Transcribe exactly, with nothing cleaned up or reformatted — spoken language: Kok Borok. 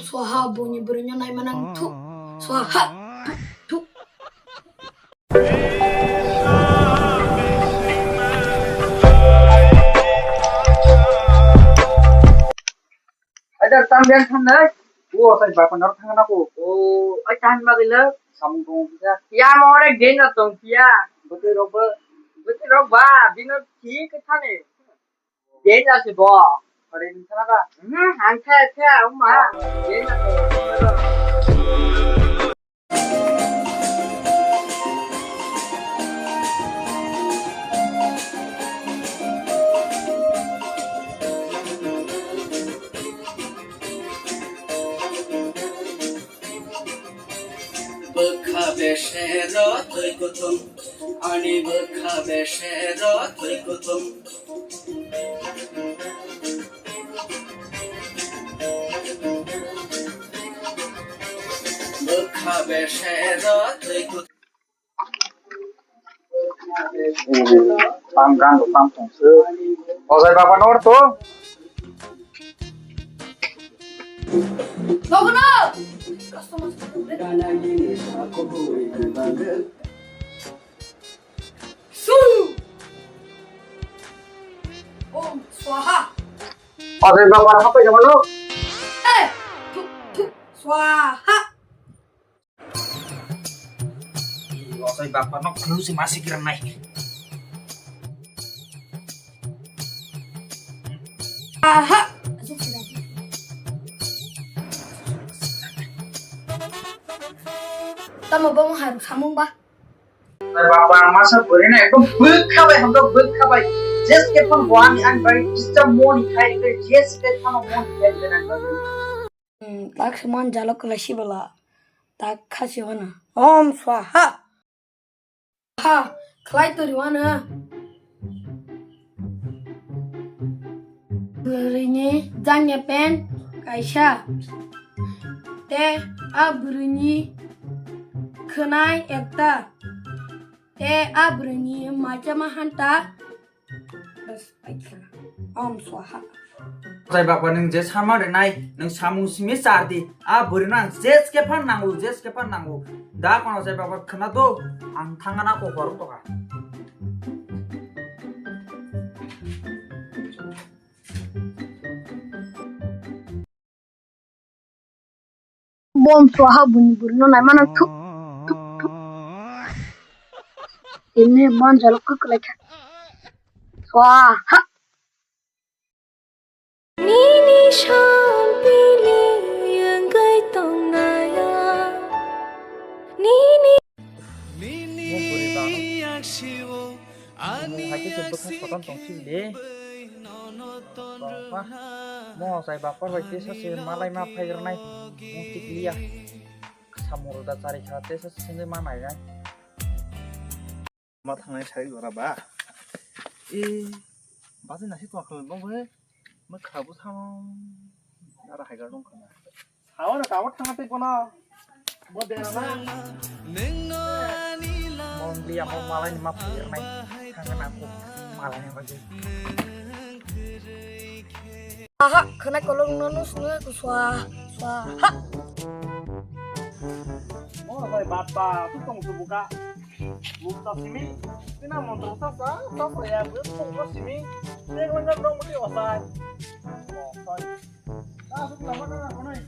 Swaha, boni bwrwino naima nang thu. Swaha. Thu. Ada tambian thangnai. O sai bapa nor thangna ko. O ai tan bagila samung tong. Ya more gen na tong ya. Betul roba. Betul roba. Bino thik thane. Danger se bo. Ore ni sana ba. Hmm, ang khe khe ang ma. Danger se. Bwkha besero twi kuthum, ani bwkha besero twi kuthum. Bwkha besero twi kuthum. Tam gan tam tong se. Ojai baba nor to. Nogono. Su. Om swaha. Ojai baba hapai jama no. Eh, thu, thu, swaha. Ojai bapa no khulu se masi kiran nai. Aha. Tamo bong haru samung ba. Ojai bapa masa bori na ekdom bwkha bai hamto bwkha bai. Jeske phone bo ani ang bai disturb moni khai, jeske phone moni khai. Hmm, tak se man jalo kwlai si bwla. Tak kha si hwana. Om swaha. Ha, khlai tori hwana. Bwrwini jangya pen kaisa. Te a bwrwini khwnai ekta. Te a bwrwini maichama hanta. Bas, paikha. Om swaha. Ojai baba, nwng je sama rinai, nwng samung simi char di. A bwrwino ang jeske phan nango, jeske phan nango. Da kono ojai baba khna do, ang thangna ko hor toka. Bom swaha buni buri no naimano thuk, thuk, thuk. Ini man jalo kuk lekha. Swaha. Nini sampili wngwi tongnaya. Nini. Nini yakshiwo. Ani haikhe se bwkha soton tong sibili. Tongkha. Mo ojai bapar bai tesa se malai ma phaigrwnai. Mo tikliya. Samung da chari kha tesa se sengwi ma nainai. Ma thangnai sai gora ba. E, basi nasi tongkha bo bai. Mwkha bwsano nara haigar nung khna. Hawa na tawar thang tei kono. Bo de na. Mong liya mo malai ni ma phirnai. Thang na ko malai ni bagi. Aha, khna kolong no nus nge ku swa, swa, ha. Mo bai bapa, tu tong tu buka. Bukta simi, tina montro sa sa, sa sa ya, bu tong ko simi. Nek lengkap dong mesti osai. Osai. Sa su lama na konai.